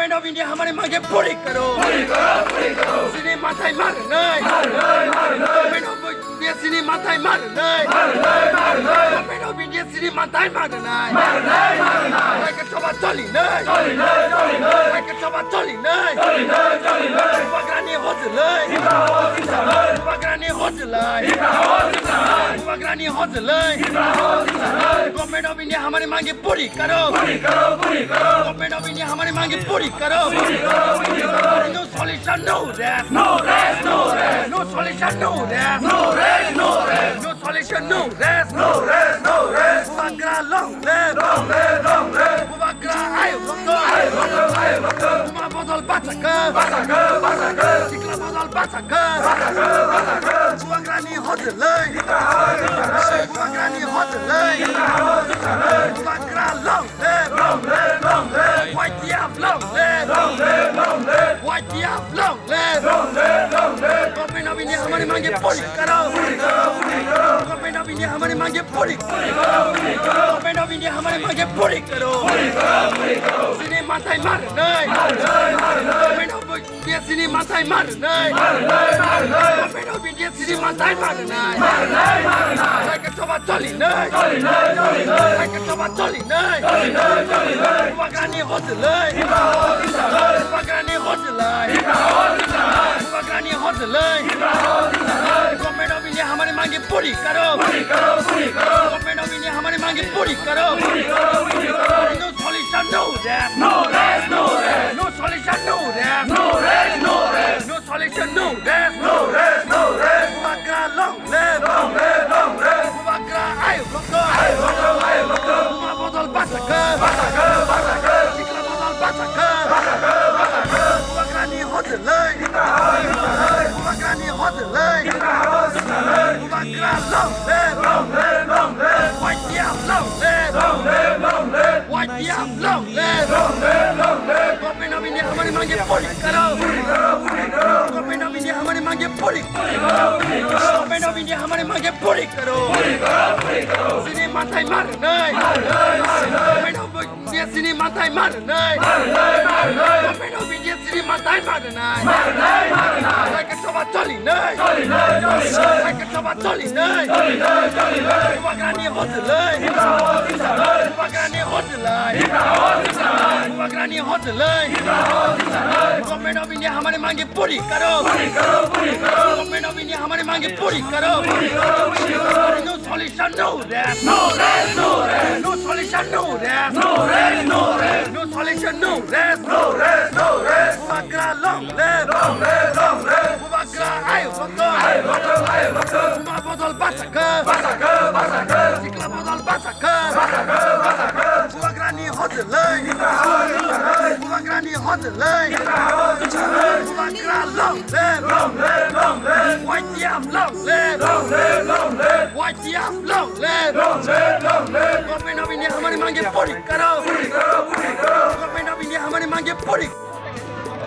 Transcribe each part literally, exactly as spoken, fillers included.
Government of India हमारी मांगे पूरी करो। पूरी करो, पूरी करो। Chini manthai mar nai. Mar nai, mar nai। Government of India chini manthai mar nai. Mar nai, mar nai। Government of India chini manthai mar nai. Mar nai, mar nai। Raikhe choba choli nai। Choli nai, choli nai। Raikhe choba choli nai। Choli nai, choli nai। Bubagrani hojlai। Tipra hawa chisa nai। Bubagrani hojlai। Tipra hawa chisa nai। Bubagrani hojlai। Tipra hawa chisa nai। Government of India हमारी मांगे पूरी करो। पूरी करो, पूरी करो। Government of India हमारी मांगे पूरी करो। पूरी करो, पूरी करो। No solution, no rest। No rest, no rest। No solution, no rest। No rest, no rest। No solution, no rest। No rest, no rest। Bubagra long live। Long live, long live। Bubagra ayuk rokto। Ayuk rokto, ayuk rokto। Buma bodol bachakha। Bachakha, bachakha। Sikla bodol bachakha। Bachakha, bachakha। Bubagrani hojlai। Tipra hawa chisa nai। Bubagrani hojlai। Tipra hawa chisa nai। Bubagra long live! Long live, long live! Y T F long live! Long live, long live! Y T F long live! Long live, long live! Government of India हमारी मांगे पूरी करो। पूरी करो, पूरी करो। Government of India हमारी मांगे पूरी। पूरी करो, पूरी करो। Government of India हमारी मांगे पूरी करो। पूरी करो, पूरी करो। Chini manthai mar nai। Mar nai, mar nai। Government of India chini manthai mar nai। Mar nai, mar nai। Government of India chini manthai mar nai। Mar nai, mar nai। Raikhe choba choli nai। Choli nai, choli nai। Raikhe choba choli nai। Choli nai, choli nai। Bubagrani hojlai। Tipra hawa chisa nai। Bubagrani hojlai। Tipra hawa chisa nai। Bubagrani hojlai। Tipra hawa chisa nai। Government of India हमारी मांगे पूरी करो। पूरी करो, पूरी करो। Government of India हमारी मांगे पूरी करो। पूरी करो, पूरी करो। No solution, no rest। No rest, no rest। No solution, no rest। No rest, no rest। No solution, no rest। No rest, no rest। Bubagra long live। Long live, long live। Bubagra ayuk rokto। Ayuk rokto, ayuk rokto। Buma bodol bachakha। Bachakha, bachakha। Sikla bodol bachakha। Bachakha, bachakha। Bubagrani hojlai। Tipra hawa chisa nai। Bubagrani hojlai। Tipra hawa chisa nai। Bubagra long live। Long live, long live। Y T F long live। Long live, long live। Y T F long live। Long live, long live। Government of India हमारी मांगे पूरी करो। पूरी करो, पूरी करो। Government of India हमारी मांगे पूरी। पूरी करो, पूरी करो। Government of India हमारी मांगे पूरी करो। पूरी करो, पूरी करो। Chini manthai mar nai। Mar nai, mar nai। Government of India chini manthai mar nai। Mar nai, mar nai। Government of India chini manthai mar nai। Mar nai, mar nai। Raikhe choba choli nai। Choli nai, choli nai। Raikhe choba choli nai। Choli nai, choli nai। Bubagrani hojlai। Tipra hawa chisa nai। Bubagrani hojlai। Tipra hawa chisa nai। Bubagrani hojlai। Tipra hawa chisa nai। Government of India हमारी मांगे पूरी करो। पूरी करो, पूरी करो। Government of India हमारी मांगे पूरी करो। पूरी करो, पूरी करो। No solution, no rest। No rest, no rest। No solution, no rest। No rest, no rest। No solution, no rest। No rest, no rest। Bubagra long live। Long live, long live। Bubagra ayuk rokto। Ayuk rokto, ayuk rokto। Buma bodol bachakha। Bachakha, bachakha। Sikla bodol bachakha। Bachakha, bachakha। Bubagrani hojlai। Tipra hawa chisa nai। Bubagrani hojlai। Tipra hawa chisa nai। Bubagra long live। Long live, long live। Y T F long live। Long live, long live। Y T F long live। Long live, long live। Government of India हमारी मांगे पूरी करो। पूरी करो, पूरी करो। Government of India हमारी मांगे पूरी।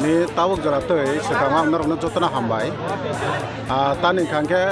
Ni tabuk jora twi swkang ang norokno jotono hambai. Ah, tani hwnkha khe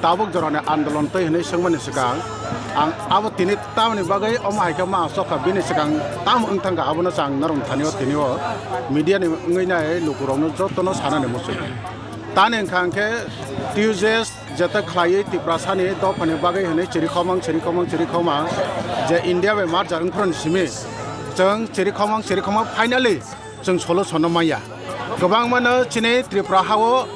tabuk jorani andolon twi hwnwi swngmani swkang ang abo tini tamoni bagwi omo hai khe ma chokha bini swkang tamo wng thangkha abono chwng norokni thani o tini o media ni wngwi nai lukurokno jotono sanani muchung. Tani hwnkha khe T U J S jeta khlaiwi Tiprasani dophani bagwi hwnwi chirikhomang, chirikhomang, chirikhomang je India bai merger wngphuru simi chwng chirikhomang, chirikhomang finally chwng solution no manya. Kwbangma no chini Tripura ha o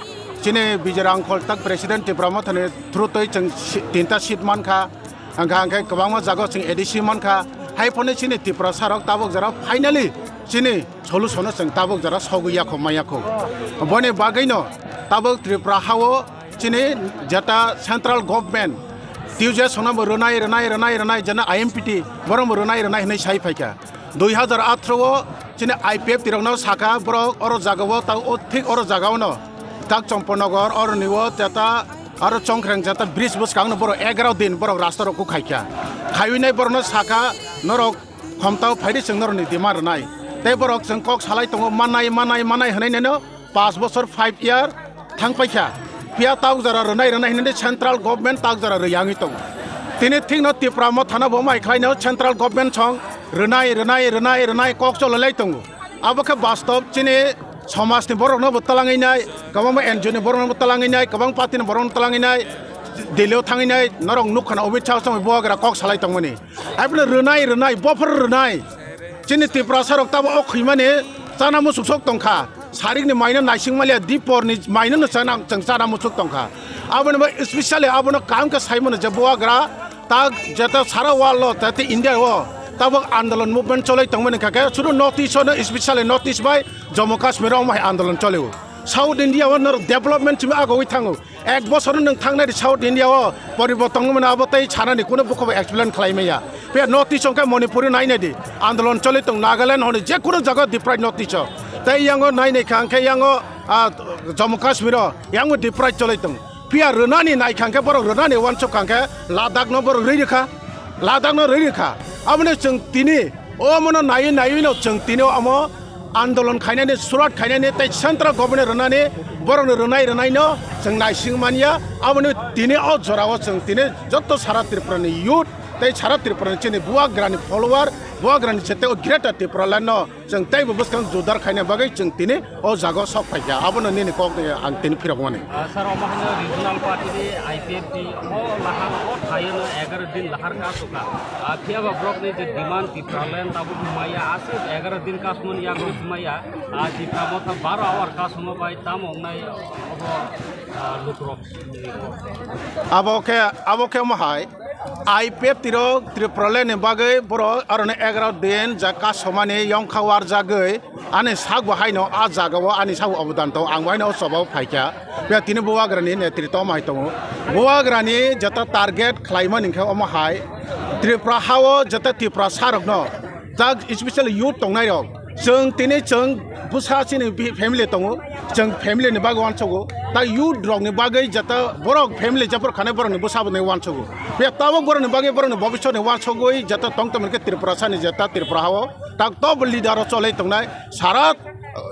chini Bijay Rangkhol tak President Tipra Mothani through twi chwng si-, tinta seat mankha. Hwnkha hwnkhe kwbangma jaga o chwng A D C mankha. Hai phano chini Tiprasa rok tabuk jora finally chini solution no chwng tabuk jora sogwi yakho maya kho. Boni bagwi no tabuk Tripura ha o chini jeta central government T U J S no bo rwnai, rwnai, rwnai, rwnai, jena I M P T borok bo rwnai, rwnai hwnwi sai phaikha. Dui hazar athro o chini I P F T rokno sakha borok oro jaga o ta o thik oro jaga o no tak Chompornagar oroni o jeta aro Chongkreng jeta bridge bwskang no borok egaroh din borok rasta rok khaikha. Khaiwi nai borokno sakha norok khomtao phaidi chwng norokni demand rwnai. Tei borok chwng kok salai tongo manai, manai, manai hwnwi neno. Panch bosor, five year thang paikha. Phiya tabuk jora rwnai rwnai hinwi central government tabuk jora rwya wngwi tongo. Tini thikno Tipra Mothano bo mai khlaino central government song rwnai, rwnai, rwnai, rwnai kok chololai tongo. Abo khe bastob chini somajni borokno bo twlangwi nai, kwbangma N G O ni borokno bo twlangwi nai, kwbang party ni borokno twlangwi nai, Delhi o thangwi nai, norok nukha na Amit Shah song bubagra kok salai tongmani. Aibole rwnai, rwnai, bophor rwnai. Chini Tiprasa rok tabo o khwimani chana muchuk sok tongkha. Sarikni maino naising maliya, diporni maino no chana, chwng chana muchuk tongkha. Aboni bo specially abono kaham khe saimano je bubagra tak jeta sara world o, jeta India o tabok andolon movement cholai tongmani kha khe, sudu North East o no, specially North East bai Jammu Kashmir o omo hai andolon cholio. South India o norok development simi agogwi thango. Ek bosor nwng thangnai di South India o poriborton wngmani abo tei sanani kuno bukhuk explain khlai maya. Phiya North East o khe Manipur o nainai di andolon cholai tong, Nagaland hwnwi je kuno jaga deprived North East o. Tei yango nainai kha hwnkhe yango, ah, Jammu Kashmir o yango deprived cholai tong. Phiya rwnani nai kha hwnkhe borok rwnani uansuk kha hwnkhe Ladakh no borok rwi rwkha, Ladakh no rwi rwkha. Aboni chwng tini omono naiwi naiwi no chwng tini omo andolon khainani, surat khainani tei central government rwnani borokni rwnai rwnaino chwng naising manya. Aboni tini o jorao chwng tini joto sara Tripurani youth tei sara Tripurani chini bubagrani follower, bubagrani jete o Greater Tipraland no chwng teibo bwskang jodar khaina bagwi chwng tini o jaga o sok phaikha, abono nini kokni ang tini phirokmani. Ah, sir, omo haino regional party ni I P F T o lahar o thaino egaroh din lahar kasukha. Ah, phiya ba borokni je demand Tipraland tabuk maya aswk egaroh din kasumani yago maya, ah, Tipra Motha baro hour kasuma bai tamo wngnai obo, ah, lukurok. Abo khe, abo khe omo hai. I P F T rok Tipraland ni bagwi borok aroni egaroh din ja kasomani yongkha warjagwi ani sak bo haino a jaga o ani sak bo obodan tongo, ang bo haino o choba o phaikha. Phiya tini bubagrani netritw omo hai tongo. Bubagrani jeta target khlaimani khe omo hai Tripura ha o jeta Tiprasa rokno tak specially youth tongnai rok, chwng tini chwng bwsa chini bi-, family tongo, chwng family ni bagwi uansugo, ta youth rok ni bagwi jeta borok family jephru khanai borok ni bwsa bo nai uansugo. Phiya tabuk borok ni bagwi, borok ni bobiswt ni uansugwi jeta tong tongmani khe Tripura sani jeta Tripura ha o tak top leader o cholai tongnai sara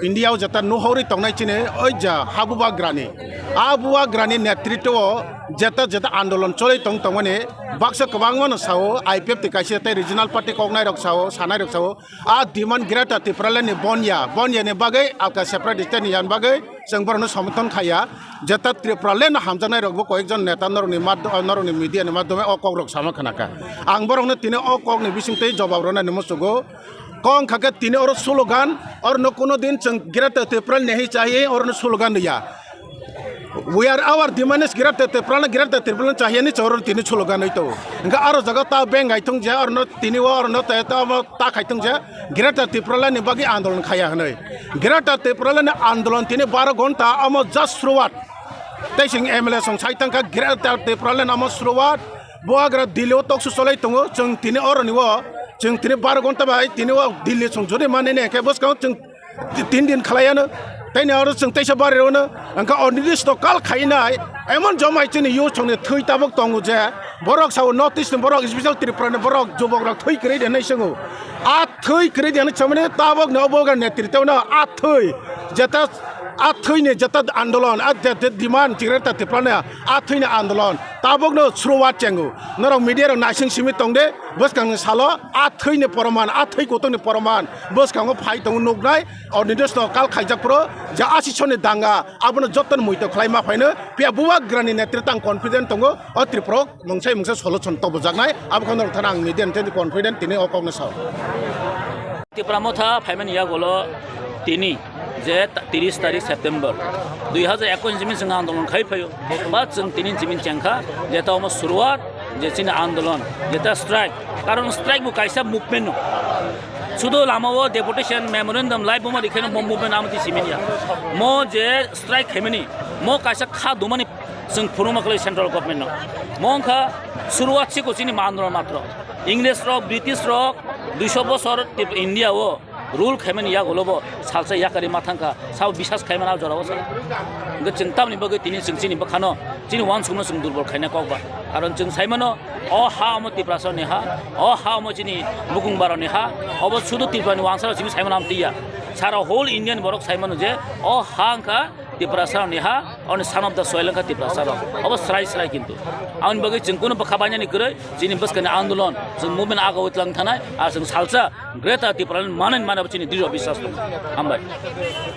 India o jeta nuhorwi tongnai chini oi ja ha bubagrani. A bubagrani netritw o jeta jeta andolon cholai tong tongmani baksa kwbangma no sao, I P F T kaisa tei regional party koknai rok sao, sanai rok sao, a demand Greater Tipraland ni bonya, bonya ni bagwi alka separate state ni yan bagwi chwng borokno somorthon khaiya. Jeta Tipraland no hamjaknai rok bo koyekjon neta norokni mad-, norokni media ni madhyome o kok rok sama khna kha. Ang borokno tini o kok ni bising twi jobab rwnani muchungo. Kok wngkha khe tini oro slogan, oro no kuno din chwng Greater Tipraland ni hai chahi oro no slogan rwya. We are our demand is Greater Tipraland, Greater Tipraland chahiya ni choro tini slogan oi to. Hingke aro jaga ta beng gai thung je, aro no tini o, aro no ta, ta, ta khai thung je, Greater Tipraland ni bagwi andolon khaya hwnwi. Greater Tipraland ni andolon tini baro ghonta amo just suruwat. Tei sing M L A song sai thang kha Greater Tipraland amo suruwat. Bubagra Delhi o toksu cholai tongo, chwng tini oro ni o, chwng tini baro ghonta bai tini o Delhi song jodi mani ne khe bwskang chwng Ti-, tin din khlaiano, tei ni oro chwng teisa bari rwno, hwnkhe o nirdisto kal khainai, emon jomai chini youth songni thwi tabuk tongo je, borok sao North East ni borok, special Tripura ni borok, jubok rok thwi kwrwi de hinwi swngo. A thwi kwrwi de hinwi chamani tabuk ni obo ga netritw no a thwi, jeta a thwi ni jeta andolon, a je, je demand Greater Tripura ni a thwi ni andolon, tabuk no suruwat chengo. Norok media rok naising simi tong de, bwskang ni salo a thwi ni poroman, a thwi kutung ni poroman, bwskango phai tongo nuknai, o nirdisto kal khaijak phuru je asisoni danga, abono jotono muitok khlai ma phaino, phiya bubagrani netritang confident tongo, o Tripura o mungsai mungsa solution tobojaknai, abo kheno norok thani ang media ni confident tini o kokno sao. Tipra Motha phaimani yagulo tini je ta-, tiris tarik September dui hajar ekwis ni simi chwng andolon khai phaio, ba chwng tini simi chengkha je ta omo suruwat je chini andolon, je ta strike, karon strike bo kaisa movement no. Sudu lama o deputation memorandum lai buma rikhe no bo movement amati simini ya. Mo je strike khaimani, mo kaisa kha dumani chwng phunuma khlai central government no. Mo wngkha suruwat siko chini ma andolon matro. Ingres rok, British rok duiso bosor Tip-, India o rule khaimani yagulo bo salsa yakari ma thangkha, sao bisas khaimani a jorao sa. Hwnkhe chwng tamni bagwi tini chwng chini bwkhano, chini uansukno chwng durbol khaina kok ba. Karon chwng saimano, o ha omo Tiprasani ha, o ha omo chini bukung baroni ha, obo sudu Tripurani uansaro chini saimano amtwi ya. Sara whole Indian borok saimano je, o ha wngkha Tiprasa ni ha, oni son of the soil wngkha Tiprasa rok. Obo srai srai kintu. Aboni bagwi chwng kunu bwkha bainani kwrwi, chini bwskani andolon, chwng movement aga witlang thanai, ar chwng salsa Greater Tipraland manani manabo chini drisho biswas tongo. Hambai.